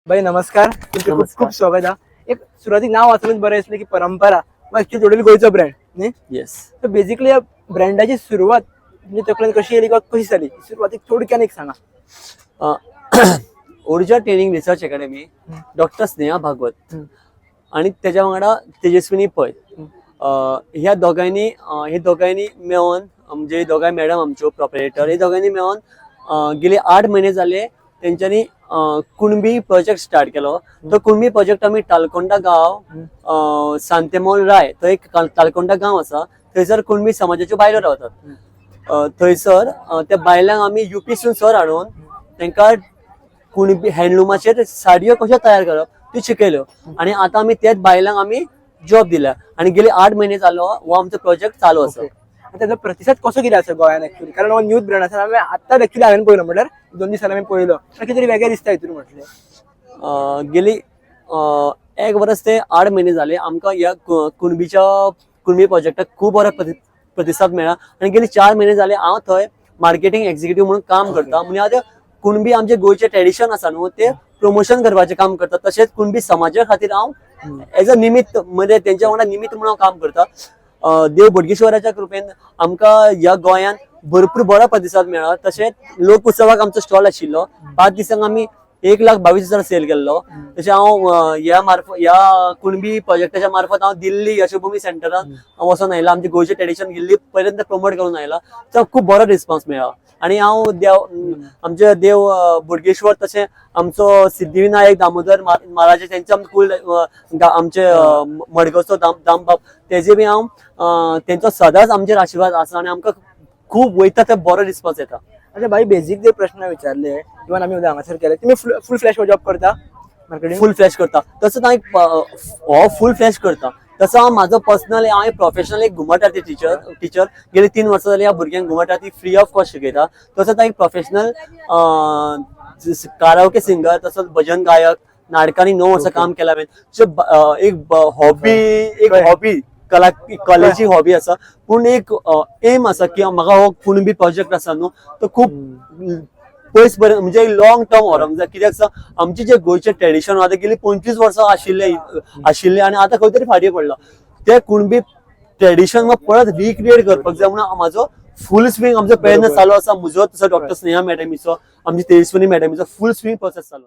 बाई नमस्कार, तुमचे खूप नमस्कार. खूप स्वागत आहे. एक सुरुवातीक नाव वाचूनच बरें दिसलें की परंपरा ऍक्च्युली टोटली गोंयचो ब्रँड न्ही? येस. तर बेसिकली या ब्रँडाची सुरवात म्हणजे तकलेन कशी येयली किंवा कशी जाली, सुरवातीक थोडक्यान एक सांगा. Urja training research academy, doctor Sneha Bhagwat आणि तेच्या वांगडा तेजस्विनी पै, ह्या दोगांयनी, हे दोगांयनी मेळोन, म्हणजे दोगांय मॅडम आमच्यो प्रोपरेटर, हे दोगांयनी मेळोन गेले 8 म्हयने जाले तेंच्यांनी कुणबी प्रोजेक्ट स्टार्ट केलो. तो कुणबी प्रोजेक्ट आमी तालकोंडा गांव, सांतेमोल राय, थंय एक तालकोंडा गांव आसा, थंयसर कुणबी समाजाच्यो बायलो रावतात. थंयसर त्या बायलांक आमी युपीसून सर हाडून तांकां कुणबी हँडलूमाचेर साडयो कश्यो तयार करप त्यो शिकयल्यो आणि आता आमी त्याच बायलांक आमी जॉब दिल्या आणि गेले 8 म्हयने जालो हो आमचो प्रोजेक्ट चालू आसा. ओके. आनी ताजो प्रतिसाद कसो कितें आसा गोंयान ऍक्च्युली? कारण हो न्यूज ब्रँड आसा, हांवें आत्ताच ऍक्च्युली हांवें पळयलो, म्हटल्यार 2 दीस जाले हांवें पळयलो, कितें तरी वेगळें दिसता हितून म्हटलें. गेली एक वर्स ते 8 म्हयने जाले आमकां ह्या कुणबीच्या कुणबी प्रोजेक्टाक खूब बरो प्रतिसाद मेळ्ळा आनी गेली 4 म्हयने जाले हांव थंय मार्केटिंग एक्झिक्युटीव म्हणून काम करता. म्हणजे आतां कुणबी आमचे गोंयचे ट्रेडिशन आसा न्हू, ते प्रमोशन करपाचें काम करता. तशेंच कुणबी समाजा खातीर हांव एज अ निमित्त, म्हणजे तेंच्या वांगडा निमित्त म्हणून हांव काम करता. देव बोडगेश्वराच्या कृपेन आमकां ह्या गोंयांत भरपूर बरो प्रतिसाद मेळ्ळा. तशेंच लोक उत्सवाक आमचो स्टॉल आशिल्लो, 5 दिसांक आमी 1,22,000 सेल केल्लो. तशें हांव ह्या मार्फत, ह्या कुणबी प्रोजेक्टाच्या मार्फत हांव दिल्ली यशोभूमी सेंटरान हांव वचोन आयला. आमचे गोंयचें ट्रेडिशन दिल्ली पर्यंत प्रमोट करून आयला. तो खूब बरो रिस्पॉन्स मेळ्ळा आणि हांव देव, आमचे देव बोडगेश्वर, तशें आमचो सिद्धिविनायक दामोदर महाराज, तेंचे आमचो कुल आमचे मडगांवचो दामबाब, तेजे बी हांव तेंचो सदांच आमचेर आशिर्वाद आसा आणि आमकां खूब वयता ते बरो रिस्पॉन्स येता. अच्छा बाई, बेजीक जे प्रश्न विचारले, इवन आमी हांगासर केले, तुमी फुल फ्लॅश जॉब करता मार्केटिंग? फुल फ्लॅश करता. तसोच हांव हो फुल फ्लॅश करता, तसो हांव म्हाजो पर्सनल, हांव प्रोफेशनल एक घुमट आरती टिचर. टिचर गेली 3 वर्सां जाली, ह्या भुरग्यांक घुमट आरती फ्री ऑफ कॉस्ट शिकयता. तसोच हांव एक प्रोफेशनल काराओके सिंगर, तसोच भजन गायक, नाटकांनी 9 वर्सां काम केलां हांवें. सो एक हॉबी, एक हॉबी, कला कलेची हॉबी आसा, पूण एक एम आसा की म्हाका हो कुणबी प्रोजेक्ट आसा न्हू, तो खूब पयस पर्यंत, म्हणजे लॉंग टर्म व्हरोंक जाय. कित्याक सांग, आमचे जे गोंयचे ट्रेडिशन आतां गेली 25 वर्सां आशिल्ले आशिल्ले आनी आतां खंय तरी फाटीं पडला, ते कुणबी ट्रेडिशन परत रिक्रिएट करपाक जाय म्हणून म्हाजो फुल स्विंग आमचो प्रयत्न चालू आसा. म्हजो, तसो डॉक्टर स्नेहा मॅडमीचो, आमची तेजस्विनी मॅडमीचो फुल स्विंग प्रोसेस चालू.